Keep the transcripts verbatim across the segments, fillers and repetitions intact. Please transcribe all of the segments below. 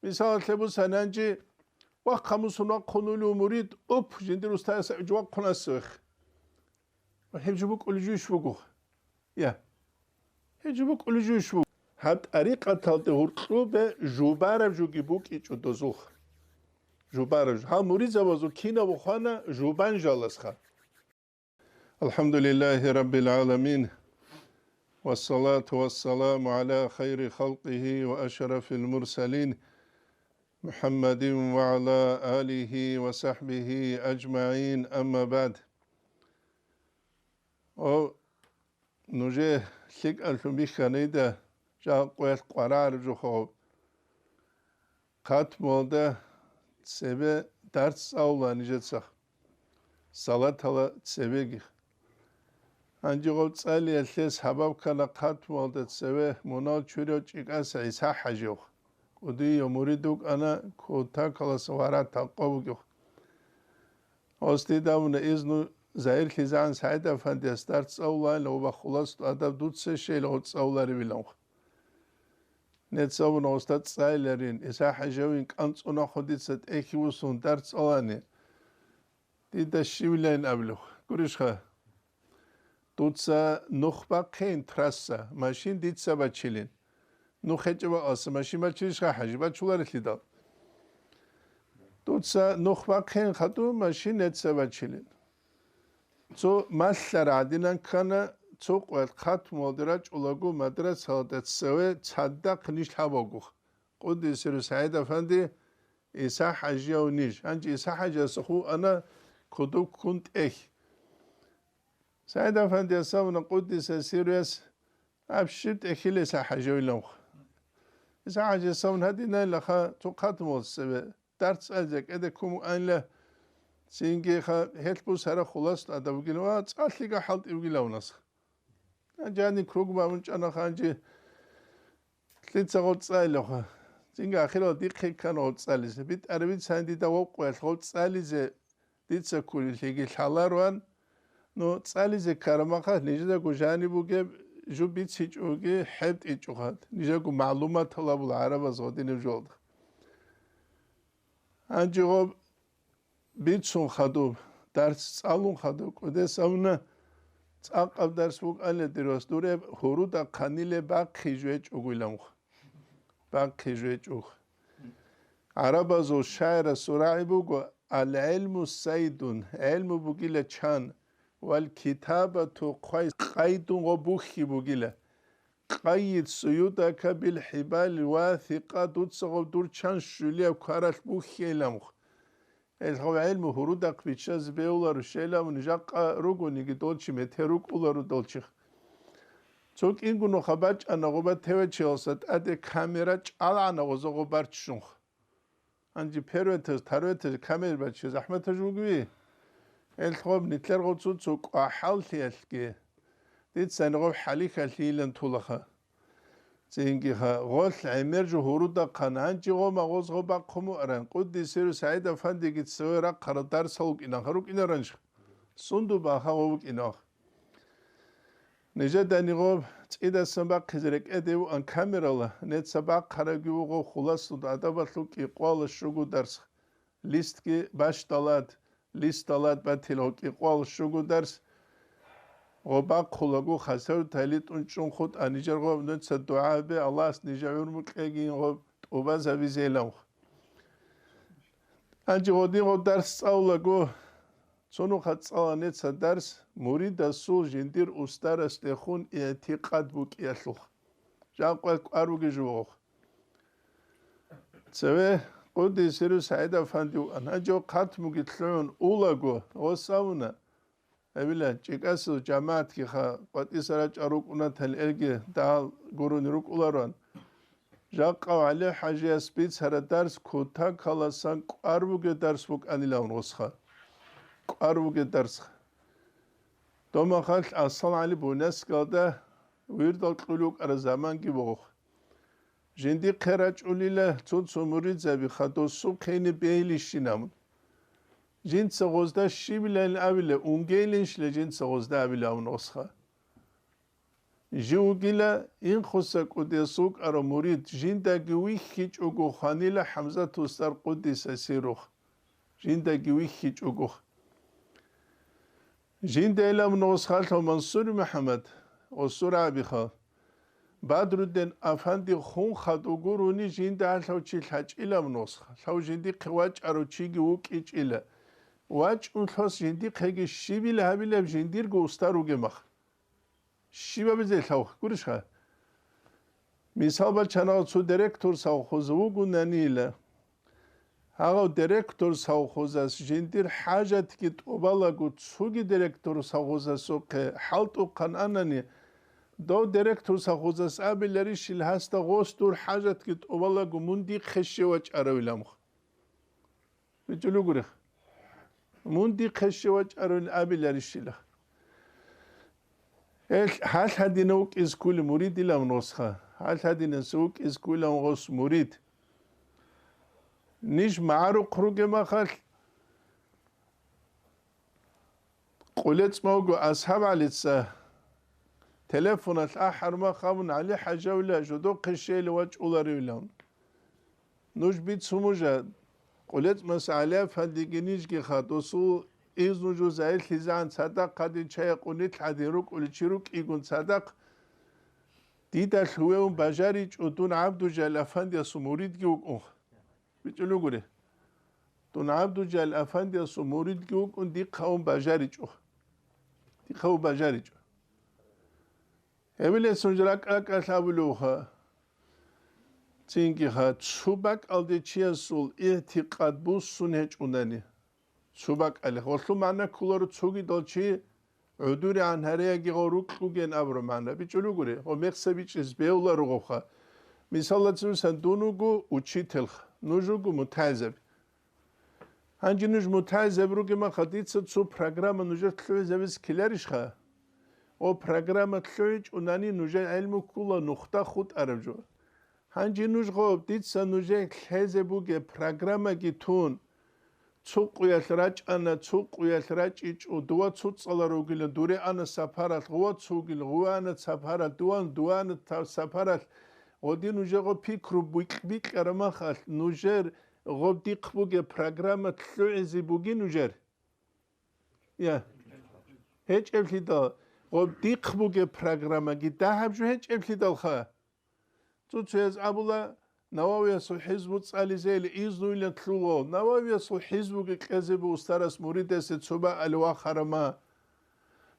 Мисалалъе бусани гьанже, вахъа мусун вахъун вуго мурид, уп, жиндир устаэс гӀуж вахъун асевехъ. Ва гьеб жо букӀулеб жойищ буго? Я. Гьеб жо букӀулеб жойищ буго? Гьаб тӀарикъаталде гьоркьобе жубараб жоги букӀичӀо дозулха. Жубараб жо. Гьал муридзабазул кинабго хвана жубан жаласха. الحمد لله رب العالمين، والصلاة والسلام على خير خلقه وأشرف المرسلين، محمد وعلى آله وصحبه أجمعين، أما بعد. О, нужее лъикӀаллъун бихьанайда, жакъуялъ къварагӀараб жо хъо. Хатмуялда цебе дарс цӀалула нижеца. Салатала цебеги. Гьанже гъов цӀалиялъе сабаб ккана хатмуялда цеве мунал чурав ЧӀикӀаса ГӀиса-хӀажив. КӀудияв мурид вукӀана, кутакаласа варагӀ такъо вугев. Гъос дида абуна, изну загьирлъизегӀан СагӀид-афандияс дарс цӀалулаанила ва бахулас тӀадаб дуца щейила гъов цӀалуларевилан. Нецц абуна, устад цӀалиларин, ГӀиса-хӀажавин кӀанцӀунахъо дица тӀехьивусун дарс цӀалани. Дида щивилайин абилев, гурищха? Дуца нух бахъейин трасса, машин дица бачилин. Нух гьечӀеб бакӀалъа машин бачилищха, ХӀажи, бачуларелъидал? Дуца нух бахъейин хадуб, машин нецца бачилин. Цо малъа рагӀдинан ккана, цо къоялъ хатмуялде рачӀулаго мадрасалда цеве цадахъ ниж лъабавгух. Къуддиса сирругьу СагӀид-афанди, ГӀиса-хӀажияв ниж. Гьанже ГӀиса-хӀажиясухъ вукӀана кодоб ккун тӀехь. СагӀид-афандияс абуна Къуддиса сирругьуяс, аб щиб тӀехьилеса ХӀажавиланха. ГӀиса-хӀажияс абуна, гьадинайилаха цо хатмуялъ цеве дарс цӀализе кӀеде ккун вукӀанила, цинги ха-, гьелъ бусара хулас тӀадаб бугин ва цӀалъига хӀалтӀи бугилавунас. Жаниб круг бамун чӀана ханжи, лъица гъов цӀалилаха. Цинги ахирал дихъе ккана гъов цӀализе. БитӀараб бицани дида вокъуялъ гъов цӀализе дица кколелъиги лъалароан, ну, цӀализе ккарамаха, нижедаго жаниб бугеб жо бицичӀоги хӀебтӀичӀоха, нижего магӀлумат гьабула гӀарабаз гъодинаб жолда. Гьанже гъоб бицун хадуб, дарс цӀалун хадуб, кӀудес абуна, цӀакъаб дарс букӀанила дир вас, дуреб гьуруда хъанилеб бахъи жвечӀогойилан. Бахъи жвечӀух. ГӀарабазул шагӀирасул рагӀи буго: «Ал-гӀилму сайдун», гӀелму бугила чан, «вал китабату къай-, къайдун», гъо бухьи бугила. «Къайид суюдака бил хӀибали васикъа», дуца гъо дур чан щулияб кваралъ бухьейилан. Гьелъ гъов гӀелму гьурудахъ биччазе бегьуларо, щайилан жакъа ругониги долчи метер рукӀуларо долчих. Цо кӀинго нуха бачӀана гъоба теве чияса тӀаде камера чӀалгӀана гъоза гъо барччунха. Гьанже первый этаж, второй этаж камера баччи захӀматаж вугеви? Гьелъ гъоб нилъер гъоцун цо кӀвахӀаллъиялъги. Дицани гъоб хӀалихьалъийилан тулаха. Цинги ха, гъолъ гӀемер жо гьурудахъан, гьанчи гъо магъоз гъо бахъун буаран, Къуддиса сирругьу СагӀид-афандиги цеве рахъарал дарсал вукӀинанха рукӀинаранчха. Сундул баха гъо вукӀинах. Нижедани гъо цӀидасан бахъизе рекӀеде вуан камерала, неца бахъараги вуго хуласун адабалъул кӀикъвала щугу дарс. Листги бащдалат, листалат батил гъо кӀикъвал щугу дарс. Гъо бахъулаго хасавтали тӀунчӀун хутӀа нижер гъо нуца дугӀа гьабе, Аллагьас нижер гӀумру кьегин гъо тӀубазабизелавх. Гьанже гъодин гъо дарс цӀалулаго, цо нуха цӀала неца дарс, муридасул жиндир устарасдехун игӀтикъад букӀиялъулха. Жакъа кӀвар бугеб жо вугъ. Цеве Къуддиса сирругьу СагӀид-афанди вуан. Гьанже хъатмуги лъугӀун улаго, гъос абуна, гьебила, ЧӀикӀасул жамагӀатги ха къватӀиса рачӀа рукӀунатал элги дагьал гурони рукӀулароан. Жакъа ГӀали-хӀажияс бицараб дарс кутакаласан кӀвар бугеб дарс букӀанилан гъосха. КӀвар бугеб дарсха. Домахалъ Аслан ГӀали Буйнакскалда вирдал кьулев вукӀараб заманги бугъухъ. Жиндихъе рачӀунила цо-цо муридзаби хадусухъе ине бегьилищинабун. Жинца гъозда щибилан абила, унгейлинщила жинца гъозда абила абун осха. Жив вугила Инхоса кӀудияс вукӀарав мурид, жиндаги вихьичӀого хванила ХӀамзат устар къуддиса сиррух. Жиндаги вихьичӀого. Жинда илан нусхалъав Мансур МухӀаммад, Осур абиха. Бадруддин афанди хун хадув гурони жинда гьалъав чи лъачӀилан нусха, лъав жиндихъе вачӀарав чиги вукӀичӀила. ВачӀун лъос жиндихъеги щибила гьабилеб жиндирго устар ругеб мах. Щибабизе лъавх гурищха? Мисал бачанав цо директор совхоза вугунанила. Гьагъав директор совхозас жиндир хӀажатги тӀубалаго цоги директор совхозасухъе хӀалтӀухъан анани, дов директор совхозас абиларищил гьасда гъос дур хӀажатги тӀубалаго мун дихъе щивачӀаравиламха. БичӀулугурих. Мун дихъе щивачӀарун абиларищила. Гьел гьалъ гьадинав вукӀиз ккули муридилан гъосха. Гьалъ гьадинас вукӀиз ккулан гъос мурид. Ниж магӀарухъ ругеб махалъ, КъулецӀмавго АсхӀаб ГӀалица телефоналъ ахӀарма хабун ГӀали-хӀажавила жодохъе щейила вачӀуларивилан. Нуж бицун бужа, КъулецӀмас ГӀали-афандиги нижги хадусул изну жузайилъизегӀан цадахъ гьадин чая къунилъ гьадин рукӀулев чи рукӀигун цадахъ, дида лъугьевун бажаричӀо дун ГӀабдужал-афандиясул муридги вукӀун. БичӀулугури. Дун ГӀабдужал-афандиясул муридги вукӀун дихъавун бажаричӀо. Дихъавун бажаричӀо. Гьебилесун ракӀ-ракӀалъ абулевха. Цинги ха, цо бакӀалде чиясул игӀтикъад буссун гьечӀунани. Цо бакӀалде. Гъолъул магӀна кколаро цогидал чи гӀодорегӀан гьареяги гъо рукьуген абураб магӀна бичӀулугури, гъо мехса бичӀчӀиз бегьуларо гъобха. Мисаллацин, дун вуго учительха, нуж вуго мутагӀилзаби. Гьанже нуж мутагӀилзаби ругеб махха, дица цо программа нужер лъугӀизабиз ккеларищха? О, программа лъугӀичӀунани нужер гӀелму ккула нухда хутӀараб жо. Гьанже нуж гъоб, дица нужер лъезе бугеб программаги тун, цо къуялъ рачӀана, цо къуялъ рачӀичӀо, дова цо цӀаларав вугилан, дуре ана сапаралъ, гъова цо вугилан, гъова ана сапаралъ, дуван, дува ана та-, сапаралъ. Гъоди нужер гъо пикру бикь-, бикьараб махалъ, нужер гъоб дихъ бугеб программа лъугӀизе буги нужер? Я. ГьечӀеблъидал, гъоб дихъ бугеб программаги дагьаб жо гьечӀеблъидалха. Цо-цояз абула, Нававиясул хӀизбу цӀализейилан изнуйилан лъугьун, Нававиясул хӀизбуги кьезе бу устарас муридасде цо бакӀалде вахарама.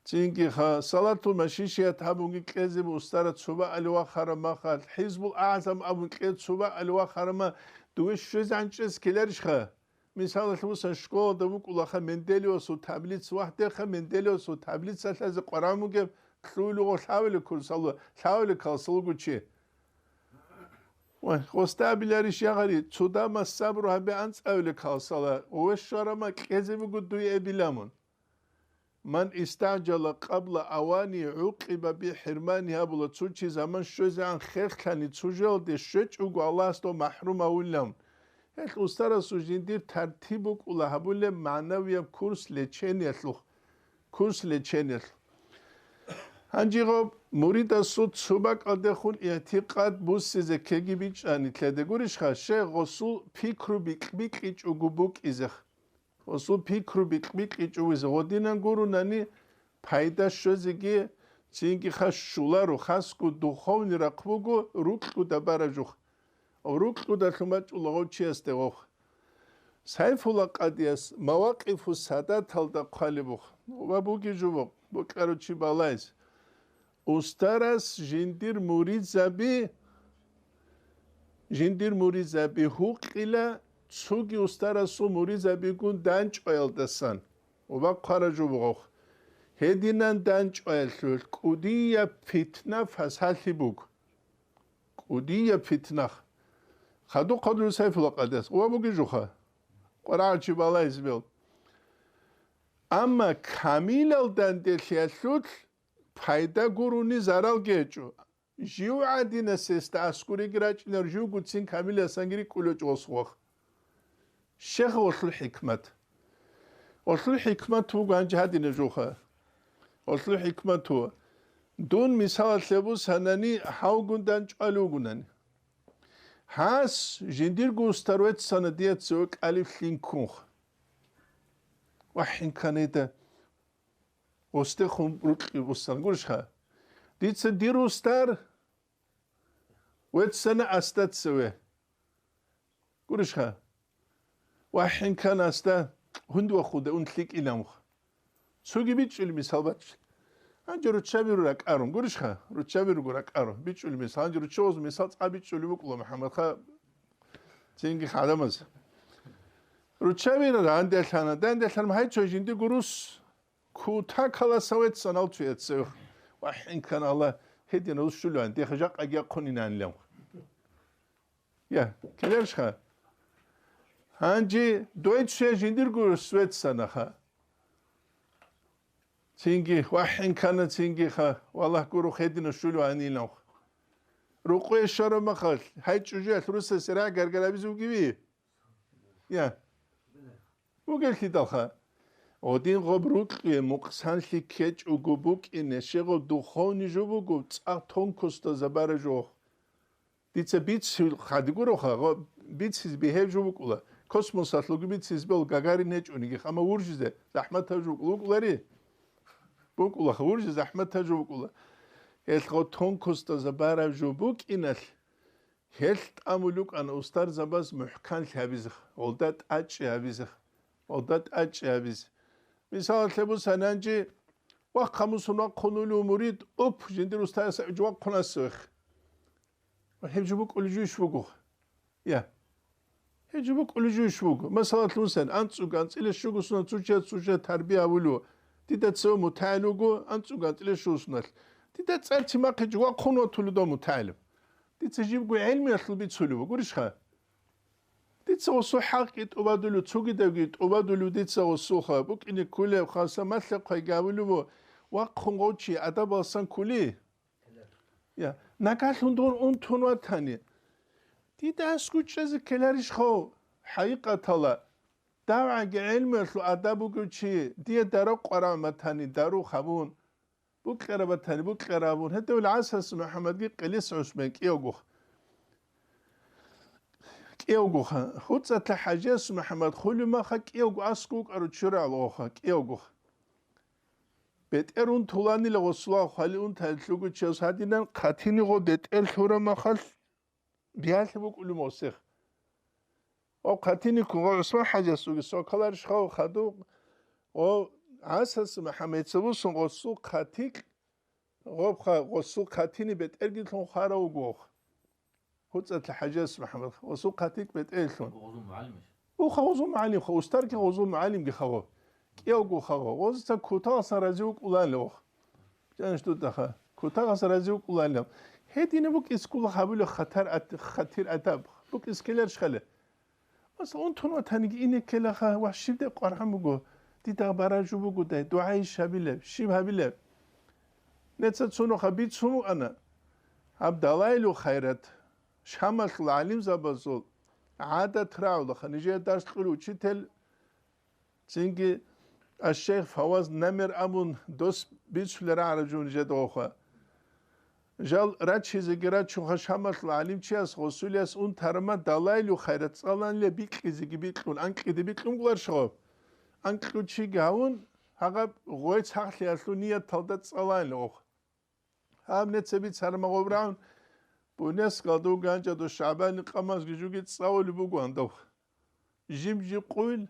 Цинги ха, Салатул Машишият гьабунги кьезе бу устарас цо бакӀалде вахарама ха, ХӀизбул АгӀзам абун кье цо бакӀалде вахарама, дуве щвезегӀан чӀез ккеларищха? Мисалалъе, бусан, школада вукӀулаха Менделеевасул таблица, вагь, дехъа Менделеевасул таблицалъазе къваран бугеб лъугьулего лъавеле курсалу-, лъавеле калсалугу чи. Ва гъосда абиларищ ягъари, цо дама сабру гьабе анцӀавеле калсала, ва щварама кьезе буго дуе эбиламун. Ман истагӀжала къабла авани гӀукъиба бихӀирмани абула, цо чи заман щвезегӀан хехлъани цо жоялде щвечӀого Аллагьасда махӀрум авулилан. Гьелъ устарасул жиндир тартиб букӀула гьабулеб магӀнавияб курс лечениялъул, курс лечениялъул. Гьанже гъоб муридасул цо бакӀалдехун игӀтикъад буссизе ккеги бичӀчӀани лъеде гурищха, щай гъосул пикру бикь-бикьичӀого букӀизех. Гъосул пикру бикь-бикьичӀо вузе гъодинан гурунани, пайда щвезеги цинги хас щуларо, хасго духовный рахъ буго рукьуда баражух. Рукьудалъун бачӀула гъов чиясде гъов. Сайфула къадияс Мавакъифу Садаталда хъвалебухъ ва буги жубухъ, бокьарав чи балайз. Устарас жиндир муридзаби, жиндир муридзаби гьукъила цоги устарасул муридзабигун данчӀваялдасан ва бахъара жубгъухъ. Гьединан данчӀваялъулъ кӀудияб питна-фасалъи буго. КӀудияб питнах. Хадуб-хадуб Сайфула къадияс ва буги жуха. Къварагьчи балайз бел. Амма камилал данделъиялъулъ пайда гурони зарал гьечӀо. Жив гӀадинас гьесда аскӀореги рачӀинар, живгоцин камиласанги рикӀкӀулев чӀосхъ вах. Щех гъолъул хӀикмат. Гъолъул хӀикмат вуго гьанже гьадинаб жуха. Гъолъул хӀикмат вуго. Дун мисалалъе бусанани, гьавгун дандчӀвалев вугунани. Гьас жиндирго устар веццана дияца кӀалиблъи ккунха. ВахӀинканида гъостехун рукьи буссана, гурищха? Дица дир устар веццана асда цеве. Гурищха? ВахӀинкан асда гьунди вахъуда ун лъикӀиланха. Цоги бичӀчӀули мисал баччи. Гьанже руччаби ру ракӀарун. Гурищха? Руччаби руго ракӀарун. БичӀчӀули мисал. Гьанже руччабаз мисал цӀа бичӀчӀули букӀула МухӀаммад ха цинги гӀадамаз. Руччаби ранделъана, данделъана гьай цо жинди гурус. Кутакаласа веццанал цуяцев. ВахӀинкан Аллагь гьединал щулан, дехъ жакъаги яхъунинанилан. Я, килершха? Гьанже дой цуя жиндирго веццанаха. Цинги вахӀинкана цингиха, валлагь гуро гьединал щулан аниланха. Рукъуе щвараб махалъ, гьай чӀужуялъ русасе рагӀ гаргарабизе вугеви? Я. Бугелъидалха, гъодин гъоб рукьуе мукъсанлъи ккечӀого букӀине, щегъов духовный жо буго, цӀакъ тонкостазабара жо. Дица бицил хадигуроха, гъо-, бициз бигьеб жо букӀула. Космосалъуги бициз бел Гагарин гьечӀониги, амма вуржизе захӀматаб жо букӀула, букӀулари? БукӀулаха, вуржи захӀматаб жо букӀула. Гьелъго тонкостазабараб жо букӀиналъ, гьелъ тӀамул рукӀана устарзабаз мухӀканлъи гьабизех, гъолда тӀачӀи гьабизех, гъолда тӀачӀи гьабизе. Мисалалъе бусананчи, вахъа мусун вахъун улев мурид, уп, жиндир устарас гӀуж вахъун асухъ. Ва гьеб жо букӀулей жуйищ буго? Я. Гьеб жо букӀулей жуйищ буго? Масалалъ, мусен, анцӀуга анцӀила щуго сунат цуча, цуча тарбия гьавулев. Дида цо мутагӀил вуго, анцӀуга анцӀила щуго суналъ. Дида цӀар цимахъе жо вахъун ватулев дов мутагӀилаб. Дица жибго гӀелмиялъул бицулев вугурищха? Дица гъосул хӀакъги тӀубадулев, цогидавги тӀубадулев дица гъосулха, букӀине кколеб, хаса малъа хъвайги гьавулев ву, вахъун гъов чи адабалсан ккули? Я, нагагьлъун дун унтун ватани. Дида аскӀучӀезе ккеларищ хов? ХӀакъикъатала, давгӀаги гӀелмиялъул адаб бугев чи, дие дару къварагӀун батани, дару хабун, букьараб батани, букьарабун, гьедавли ГӀасас МухӀаммадги къилис ГӀусман кӀиявгох. КӀиявгоха. ХуцӀалъа ХӀажияс МухӀаммад хулюмаха кӀиявго аскӀу вукӀару чурагӀлъугъаха, кӀиявгоха. БетӀер унтуланила гъосула хвали унталъугу чияс гьадинан хъатинигъо бетӀер лъурамахалъ биялъи букӀулев мосех. Ва хъатиниккун гъо ГӀусман ХӀажиясулги сокаларищ хав хадув, гъо ГӀасас МухӀаммадица бусун гъосул хъатикь, гъобха гъосул хъатини бетӀергилъун хварав вугох. ХуцӀалъа ХӀажияс МухӀаммад гъосул хъатикь бетӀерлъун. Гъозул мугӀалимищ? Уха гъозул мугӀалимха, устарги гъозул мугӀалимги хагъо. КӀиявго хагъо. Гъозица кутагъасан рази вукӀуланила ох. Жаниш дутаха. Кутагъасан рази вукӀуланила. Гьедина букӀискула хабула хатар ат-, хатир адаб. БукӀискеларищ хали? Масала, унтун ватаниги ине ккелаха ва щибде къваргӀан буго, дида баражу бугодай, дугӀа иш гьабилеб, щиб гьабилеб? Неца цунуха бицун вукӀана. Гьаб Далайлу хайрат, Шамалъул гӀалимзабазул гӀадат рагӀулаха, нижее дарс кьули учитель, цинги аш-шейх Фаваз Намер абун дос бицулел рагӀараб жо нижеда гъовха. Жал рачизеги рачунха Шамалъул гӀалимчияс гъосулияс унтарма Далайлу хайрат цӀаланиле бикьизеги бикьун, анкьиде бикьун гуларшгъо. Анкьучиги гьавун, гьагъаб гъой цахлъиялъул нияталда цӀаланиле ох. Гьаб нецаби цармагъуб рагӀун, бунес гъадув ганчӀаду ШагӀбани къамазги жуги цӀалулеб бугоан дов. Жиб-жиб къуйл,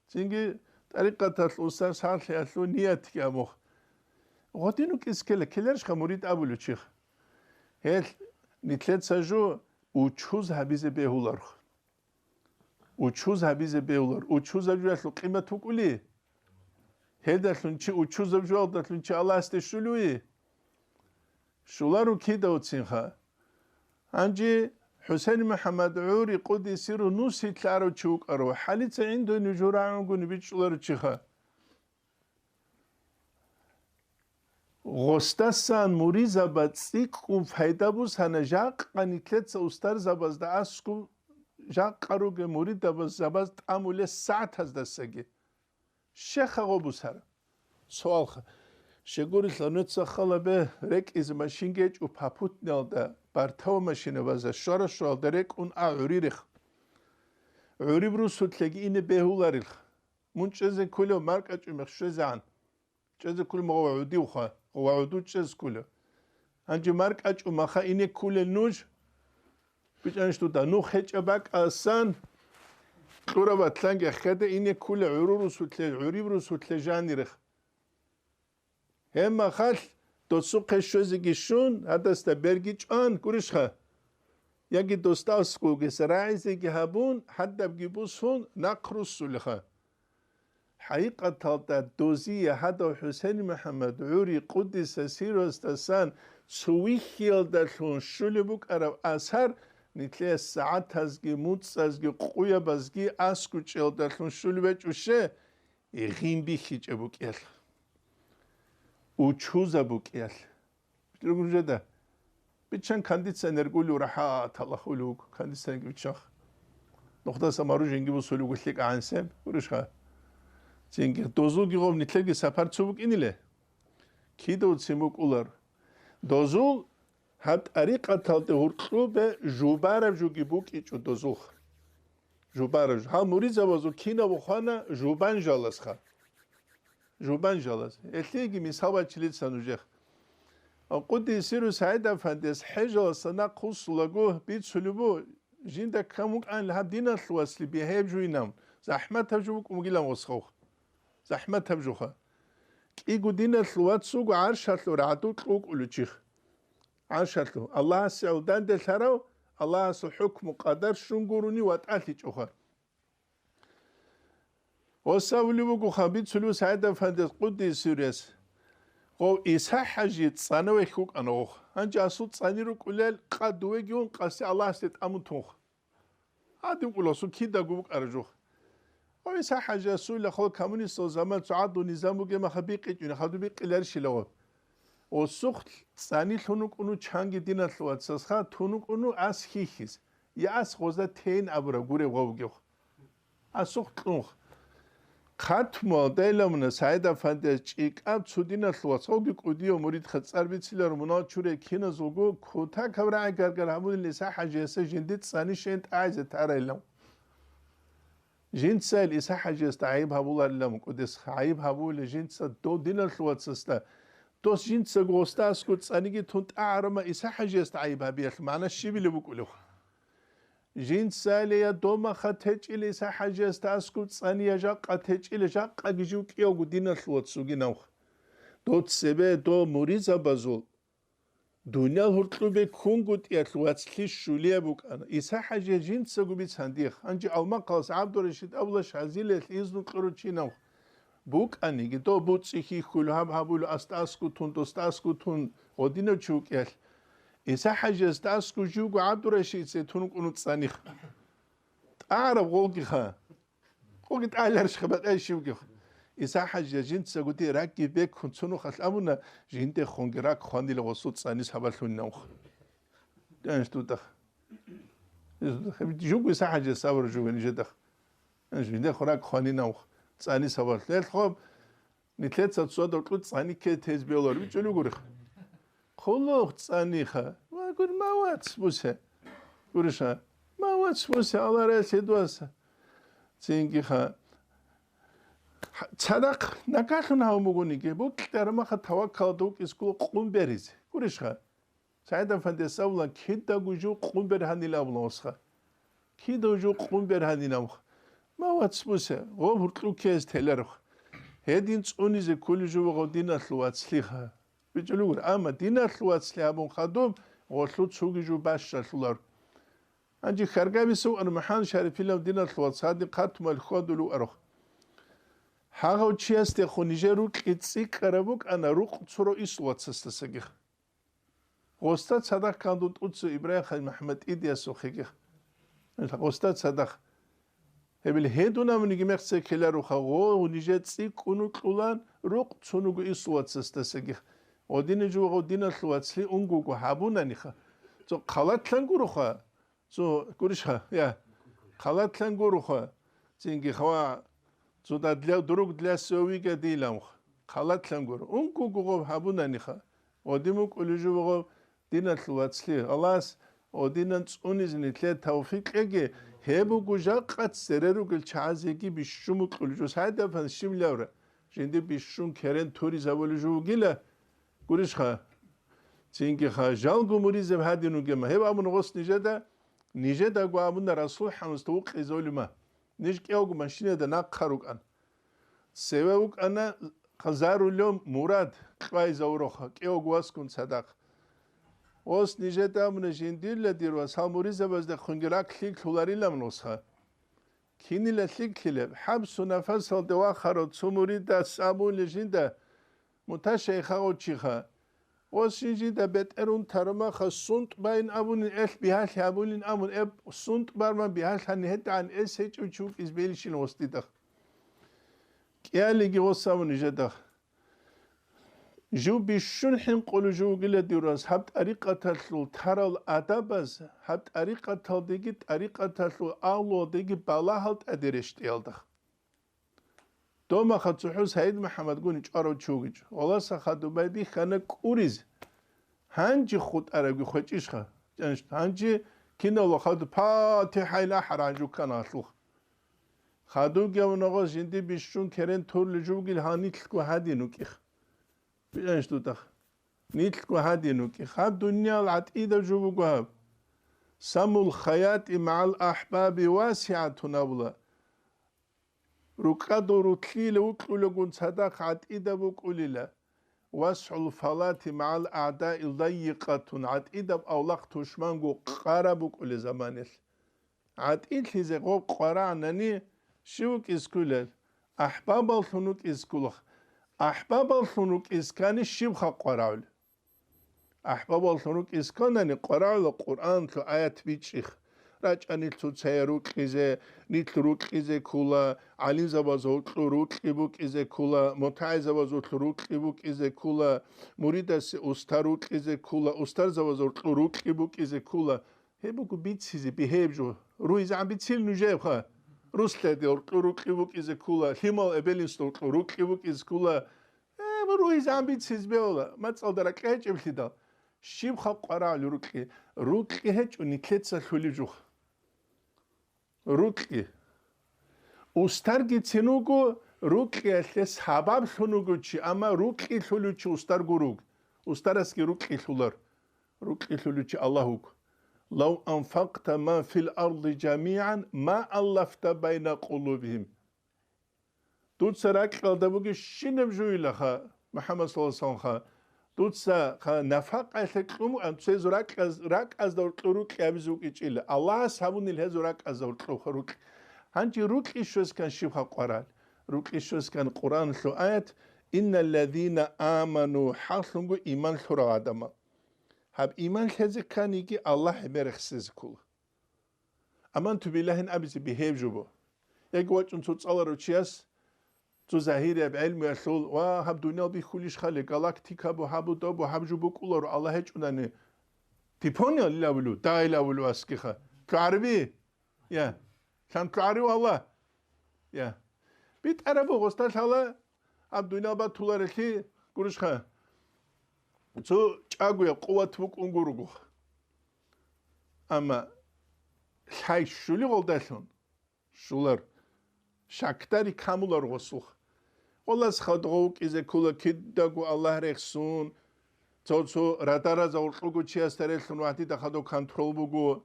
цинги тӀарикъаталъ усар сарлъиялъул ниятги абух. Гъодин вукӀис ккела, ккеларищха мурид абулев чиха? Гьел нилъеца жо учуз гьабизе бегьуларх. Учуз гьабизе бегьулар. Учузаб жоялъул къимат вукӀули? Гьелдалъун чи учузаб жоялдалъун чи Аллагьасде щулуи? Щулару кидавцинха. Гьанже ХӀусейн МухӀаммад гӀури къудисиру нусилъарав чи вукӀарав, хӀалица гӀиндуни журагӀунгуни бичӀчӀулару чиха. Гъосдасан муризаба цӀикӀкӀун пайда бусана жакъа нилъеца устарзабазда аскӀуб, жакъа ругел муридабазабаз тӀамулес сагӀатаздасаги. Щеха гъо бусара. Суалха. Щегурилъа нуца халабе рекӀизе машин гьечӀо, попутниялда бартава машина база, щвара-щваралда рекӀун а гӀури рехъ. ГӀуриб русулъеги ине бегьуларилха. Мун чӀезе кколев маркӀачӀумех щвезегӀан. ЧӀезе кколев магъа гӀудивха, гъова гӀуду чӀезе кколев. Гьанже маркӀачӀумаха ине кколел нуж. БичӀанищ дуда, нух гьечӀеб бакӀасан, кьураб батланги хеде ине кколел гӀуру русулъе, гӀуриб русулъе жанирехъ. Гьебмахалъ досухъе щвезеги щун, гьадасда берги чӀван гурищха? Яги досдасгоги рагӀизеги гьабун, гьадабги бусун, нахъ руссулеха. ХӀакъикъаталда дозие гьадав ХӀусейн МухӀаммад гӀури къуддиса сирру гьасдасан цо вихьиялдалъун щулеб букӀараб асар нилъее сагӀатазги, муцӀазги, къуябазги аскӀучӀиялдалъун щулеб гьечӀо ще, гъин бихьичӀеб букӀиялъ. Учузаб букӀиялъ. Жеда. Биччан кондиционер гулев рахӀат талахулев вуго, кондиционерги биччанха. Нухдаса мару жинги бусулев вуго лъикӀ гӀансеб, гурищха? Цинги дозулги гъов нилъерги сапар цо букӀиниле? Кидавцин букӀулар. Дозул гьаб тӀарикъаталде гьуркьубе жубараб жуги букӀичӀо дозулха. Жубараб жу. Гьал муридзабазул кинаб хвана жубан жалазха. Жубан жалаз. Гьелъиеги мисал бачилица нужех. Къуддиса сирру СагӀид-афандияс хӀежаласа нахъ вуссулаго бицулеб бу, жинда ккан вукӀанил гьаб диналъ вацлъи бигьаяб жуйнан, захӀматаб жо букӀун бугилан гъосхавх. ЗахӀматаб жоха. КӀиго диналъ вац вуго гӀаршалъул рагӀдул кьукӀулев чих. ГӀаршалъул. Аллагьасе гӀуданде лъарав, Аллагьасул хӀукму къадар щун гурони ватӀалъичӀоха. Гъосавулев вуго хабицулев СагӀид-афандияс къуддиса сирру. Гъов ИсахӀ-хӀажи цӀанавехь вукӀана гъох. Гьанже асул цӀани рукӀулел къад дувеги ун къаси Аллагьасде тӀамун тунх. Гьадин кӀуласул кидаго букӀара жух. Гъов ИсахӀ-хӀажи асулила хал коммунистал заман цо гӀадлу низам бугеб маха бикъичӀуни, хадуб бикъиларищила гъоб. Осухъ цӀанилъун вукӀуну чанги диналъ вацасха тун вукӀуну ас хьихьиз. Я ас гъоза тейин абураб гуреб гъовгев. Асухъ кьунх. Хъатмуялда иламуна СагӀид-афандияс чӀикӀаб цо диналъ вацалги кӀудияв муридха цӀар бицилар мунал чурей киназулго кутакаб рагӀи-гаргар гьабунил ИсахӀ-хӀажияса жинди цӀани щейин тӀагӀизе тарайилан. Жинца ил ИсахӀ-хӀажиясда гӀайиб гьабуларилан кӀудес гӀайиб гьабули жинца дов диналъ вацасда, дос жинцаго гъосда аскӀор цӀаниги тун тӀагӀарама ИсахӀ-хӀажиясда гӀайиб гьабиялъ магӀна щибилеб букӀулев? Жинцалия домаха течӀила ИсахӀ-хӀажиясда аскӀоб цӀания жакъа течӀила жакъаги жив кӀиявго диналъ вацугинавх. Дов цебе дов муризабазул дуниял гьуркьубе ккунгутӀиялъ вацлъи щулияб букӀана. ИсахӀ-хӀажия жинцаго бицан дих. Гьанже Алмахъалас ГӀабдурашид абулаш гьазилелъ изну кьуручинавх. БукӀаниги, дов буцӀи хьихьулев гьаб гьабулев аста аскутун, доста аскутун гъодинав чи вукӀиялъ. ИсахӀ-хӀажиясда аскӀов живго ГӀабдурашидица тун вукӀун цӀаних. ТӀагӀараб гъолгиха. Гъолги тӀагӀиларищха бакӀай щивгиха. ИсахӀ-хӀажия жинцаго дие ракӀги бекун цунухъалъ абуна, жиндехунги ракӀ хванила гъосул цӀанис гьабалъуниланха. Дяниш дудах. Жуго ИсахӀ-хӀажия сабур жугани жидах. Жиндехун ракӀ хванинавх цӀанис гьабалъ. Гьелъ хоб, Нилъеца цо докьу цӀанике тез белор бичӀулев гурих. Хъулухъ цӀаниха. Ва гур ма вац бусе. Гуриша. Ма вац бусе, Алла рес гьедваса. Цингиха. Цадахъ накалъун гьав мугуниги, букьара маха таваккалда вукӀис гула къун беризе. Гуришха. СагӀид-афандияс абулан, кидаго жо къун бергьанила абулан осха. Кидаго жо къун бергьанилавха. Ма вац бусе, гъоб гьуркьу ккезе теларха. Гьедин цӀунизе кколев жо вагъав диналъул вацлъиха. БичӀулев гури, амма диналъул вацлъи абун хадуб, гъолъул цуги жо бащалъулар. Гьанже хьаргабиса вукӀана МухӀаммад Шарифилав диналъул вац гьадин хъатмал хьвадулев арухъ. Гьагъав чиясдехун нижер рукьи цӀикӀкӀараб букӀана рукъ цурав ислу вацасдасагих. Гъоста цадахъ кандун тӀуцу Ибрагьим хадур МухӀаммад ТӀидиясухъеги. Гъоста цадахъ. Гьебил гьедун абуниги мехцей ккеларуха, гъо, нижер цӀикӀкӀун вукьулан рукъ цунуго ислу вацасдасаги. Гъодине жо гъо диналъул вацлъи унгуго гьабунаниха. Цо хъалатлъан гуроха. Цо гурищха, я. Хъалатлъан гуроха. Цинги хава. Цо да для, друг для своего выгоды иламха. Халатлъан гуро. Ункуго гъоб гьабунаниха. Гъодин мукӀулев жо буго диналъул вацлъи. Аллагьас гъодинан цӀунизе нилъее тавфикъ кьеги, гьеб буго жакъа цере ругел чагӀазеги бищун мукӀулев жо. Гьадаб гьанже щиб лъавра? Жинди бищун керен туризабулев жо вугила. Гурищха? Цинги ха, жалго муризаб гьадин вугема. Гьеб абун гъос нижеда, нижедаго абуна Расул хӀамуста вукъизавлима. Ниж кӀевго машинада нахъа рукӀан. Цеве вукӀана хъазарулев Мурад кьвайзавроха, кӀевго васгун цадахъ. Ос нижеда абуна жиндилла дир вас, гьал муризабазда хъунги ракълъи лъуларилан нусха. Кинила лъикӀлъилеб, хӀабсу нафасалде вахарав цо муридас абули жинда, муташайха гъочиха. Ос жинда бетӀерун тарамаха сунтӀ байн абунин, элъ бигьалъи абулин абун, эб сунтӀ барман бигьалъани гьетӀан эс гьечӀев чи вукӀиз белищин ос дидах. КӀиялиги ос абун нижедах. Жив бищун хӀинкъулев жив вугила дир вас, гьаб тӀарикъаталъул тарал адабаз, гьаб тӀарикъаталдеги тӀарикъаталъул агьлуалдеги балагьал тӀаде рещтӀиялда. Домаха цохӀо СагӀид МухӀаммадгуни чӀварав чи вугичӀо. Валаса хадубай бихьана кӀуриз. Гьанже хутӀарабги хвечӀищха? Гьанже киналго хадуб патихӀайла ахӀаран жуккана алъулха. Хадубги абун гъос жинди бищун керен турлъи жугил гьанилъго гьадин вукӀих. Бигьанш дутӀах. Нилъго гьадин вукӀих. Гьаб дуниял гӀатӀида жо буго гьаб. Самул хаятӀи магӀал ахӀбаби васигӀатун абула. РукӀадул рутлъила вукьулагун цадахъ гӀатӀида букӀулила. ВасхӀул фалати магӀал агӀдаил даййикъатун, гӀатӀидаб авлахъ тушманго къара букӀули заманилъ. ГӀатӀилъизе гъоб къварагӀнани щив вукӀиз ккулел? АхӀбабаллъун вукӀиз ккула. АхӀбабаллъун вукӀиз ккани щибха къварагӀул? АхӀбабаллъун рукӀиз кканани, къварагӀула Къуръаналъул аят бичӀчӀих. РачӀа нилъ цоцая рукьизе, нилъ рукьизе ккула, гӀалимзабазул рукьи букӀизе ккула, мутагӀилзабазул рукьи букӀизе ккула, муридасе устар рукьизе ккула, устарзабазул рукьи букӀизе ккула. Гьеб буго бицизе бигьеб жо. РугьизегӀан бицил нужебха. Руслъаде рукьи букӀизе ккула, лъимал эбел-инсул рукьи букӀизе ккула. Э, ругьизегӀан бициз бегьула, мацӀалда ракьа гьечӀеблъидал. Щибха къварагӀул рукьи? Рукьи гьечӀо нилъеца лъулеб жух. Рукьи. Устаргицин вуго, рукьиялъе сабаблъун вуго чи, амма рукьи лъулев чи устар гуруг. Устарасги рукьи лъулар. Рукьи лъулев чи Аллагь вуго. «Лав анфакъта ма фил арди жамигӀан ма аллафта байна къулубигьим». Дуца ракьалда бугищинаб жуйилаха, МухӀаммад саллаллагьу гӀалайгьи вассаламха, дуца ха нафакъаялъе кьумукӀан, цо гьезул ракьаз-, ракӀазда уркьу рукьи абизе вукӀичӀила. Аллагьас гьабунил гьезул ракӀазда уркьу рукьи. Гьанже рукьи щвезкан щибха къварал? Рукьи щвезкан Къуръаналъул аят: «Инналлазина аману», хӀаллъунго иман лъурал гӀадамал. Гьаб иман лъезе кканиги Аллагь гӀемерахъсезе ккола. Аманту биллагьин абизе бигьеб жо бу. Яги вачӀун цо цӀаларав чияс, цо загьирияб гӀелмуялъул ва гьаб дуниял бихьулищ хали, галактика бу, гьабу дабу, гьаб жо букӀуларо Аллагь гьечӀунани. Ты понял, илавулу, да, илавулу аскиха. ЛъугӀариби? Я. Лъан лъугӀарив Аллагь? Я. БитӀараб бугъоста лъала, гьаб дуниял батуларелъи гурищха. Цо чӀагояб къуват букӀун гуруго. Амма лъай щули гъолдалъун, щулар. Щакдари камулар гъосулха. Гъолас хадугъа вукӀизе ккула кидаго Аллагь рехсун, цо-цо радараза гъоркьуго чиясда релълъун вагьдида хадув контрол буго.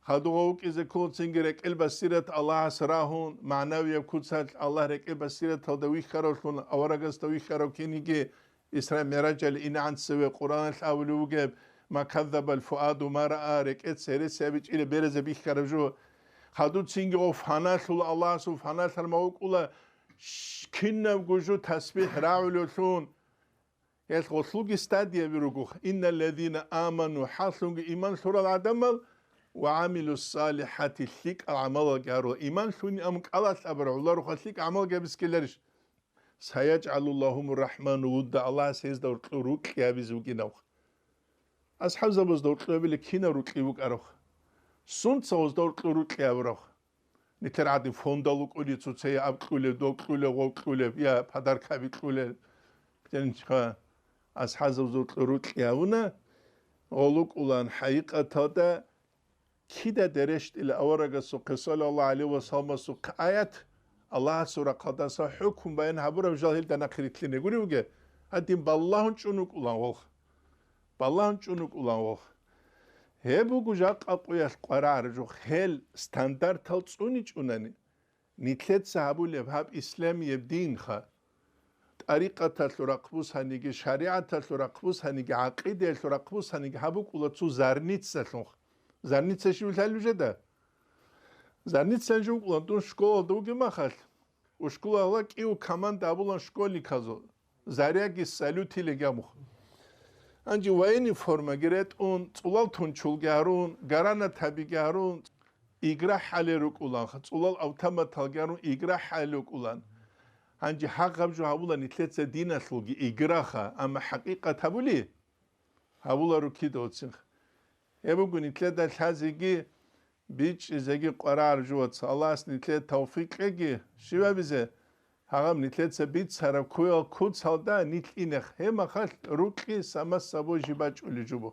Хадугъа вукӀизе ккула цинги рекӀел басират Аллагьас рагьун, магӀнавияб куцалъ Аллагь рекӀел басираталда вихьаравлъун аварагасда вихьарав киниги Исра МигӀражалъ инегӀан цеве Къуръаналъ абулев вугеб: «Ма каззабал фуаду ма раа», рекӀеца гьересияб бичӀчӀила беразе бихьараб жо. Хадуцинги гъов фаналъула, Аллагьасул фаналъар ма вукӀула, щ-, кинабго жо тасбихӀ рагӀулевлъун. Гьелъ гъолъулги стадияби руго: «Инналлазина аману», хӀаллъунги иман лъурал гӀадамал, «ва гӀамилус салихӀати», лъикӀал гӀамалалги гьарула. Иман лъуни амун кӀалалъ абураб гӀоларуха лъикӀал гӀамалги гьабискеларищ? «СаяжгӀалу лагьумур рахӀману вудда», Аллагьас гьезда гьоркьор рукьи гьабизе вугин авха. АсхӀабзабазда гьоркьор гьабила кинаб рукьи букӀаравха? Сунца гьезда гьоркьор рукьи гьабуравха? Нилъер гӀадин фондал вукӀули, цоцае аб кьулеб, доб кьулеб, гъов кьулеб, я подаркаби кьулел. Гьелинчха асхӀазаб зуркьу рукьи гьавуна, гъолукӀулан хӀайикъаталда кида дерештӀила аварагасухъе, саллаллагьу гӀалайгьи ва салламасухъе аят, Аллагьасул рахъалдаса хӀукму баян гьабураб жал гьелда нахъе рилълъине гури вуге, гьадин балагьун чӀун вукӀулан валха. Балагьун чӀун вукӀулан валха. Гьеб буго жакъа къуялъ къварагӀараб жо, гьел стандартал цӀуничӀунани, нилъеца гьабулеб гьаб исламияб динха, тӀарикъаталъул рахъ бусаниги, шаригӀаталъул рахъ бусаниги, гӀакъидаялъул рахъ бусаниги гьаб букӀула цо зарницалъунха. Зарница щиб лъалеб жеда? Зарницан жо вукӀулан дун школалда вугеб махалъ, ушкулалъа кӀиго команда абулан школьниказул, заряги салютили гамухъ. Гьанже военный формаги ретӀун, цӀулал тунчулги гьарун, гранатабиги гьарун, игра хӀалел рукӀулан, цӀулал автоматалги гьарун, игра хӀалел рукӀулан. Гьанже гьагъаб жо гьабула нилъеца диналъулги играха, амма хӀакъикъат гьабули? Гьабула рукида оцинха. Гьеб буго нилъеда лъазеги, бичӀчӀизеги къварагӀар жо, вац, Аллагьас нилъее тавфикъ кьеги, щибабизе, гьагъаб нилъеца бицараб куял куцалда нилъ инех, гьеб махалъ рукьи самасабо жибачӀулеб жо буго.